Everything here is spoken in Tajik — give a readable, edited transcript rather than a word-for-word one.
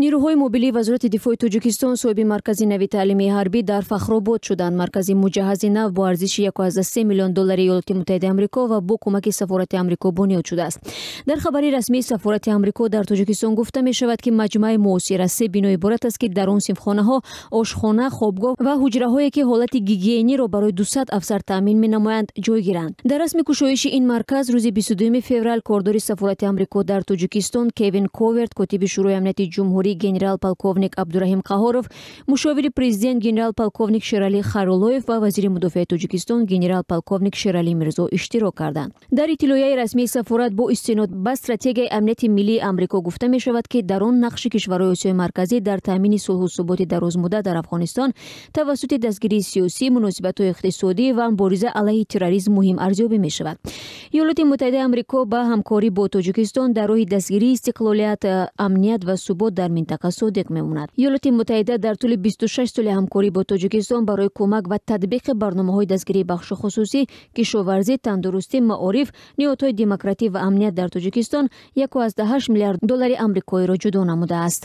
Нирӯҳои мобилии Вазорати дифои Тоҷикистон соҳиби маркази нави таълимии ҳарбӣ дар Фахробод шуданд. Маркази муҷаҳҳази нав бо арзиши 1,3 миллион доллари Иёлоти Муттаҳидаи Амрико ва бо кӯмаки сафорати Амрико бунёд шудааст. Дар хабари расмии сафорати Амрико дар Тоҷикистон гуфта мешавад, ки маҷмӯаи муосир аз се бино иборат аст, ки дар он синфхонаҳо, ошхона, хобгоҳ ва ҳуҷраҳое, ки ҳолати гигиениро барои 200 афсар таъмин менамоянд, ҷойгиранд. Дар расми кушоиши ин марказ рӯзи 22 феврал кордори сафорати Амрико дар Тоҷикистон Кевин Коверт, котиби Шӯрои амнияти ҷумҳурӣ генерал-полковник Абдураҳим Қаҳоров, мушовири президент генерал-полковник Шералӣ Хайруллоев ва вазири мудофиаи Тоҷикистон генерал-полковник Шералӣ Мирзо иштирок карданд. Дар иттилоияи расмии сафорат бо истинод ба стратегияи амнияти миллии Амрико гуфта мешавад, ки дар он нақши кишварҳои Осиёи Марказӣ дар таъмини сулҳу суботи дарозмуддат дар Афғонистон тавассути дастгирии сиёсӣ, муносибатҳои иқтисодӣ ва мубориза алайҳи терроризм муҳим арзёбӣ мешавад. Иёлоти Муттаҳидаи Амрико ба ҳамкорӣ бо Тоҷикистон дар роҳи дастгирии истиқлолият, амният ва субот дар минтақа содиқ мемонад. Иёлоти Муттаҳида дар тӯли 26 соли ҳамкорӣ бо Тоҷикистон барои кӯмак ва татбиқи барномаҳои дастгирии бахши хусусӣ, кишоварзӣ, тандурустӣ, маориф, ниҳодҳои демократӣ ва амният дар Тоҷикистон 1,8 миллиард доллари амрикоиро ҷудо намудааст.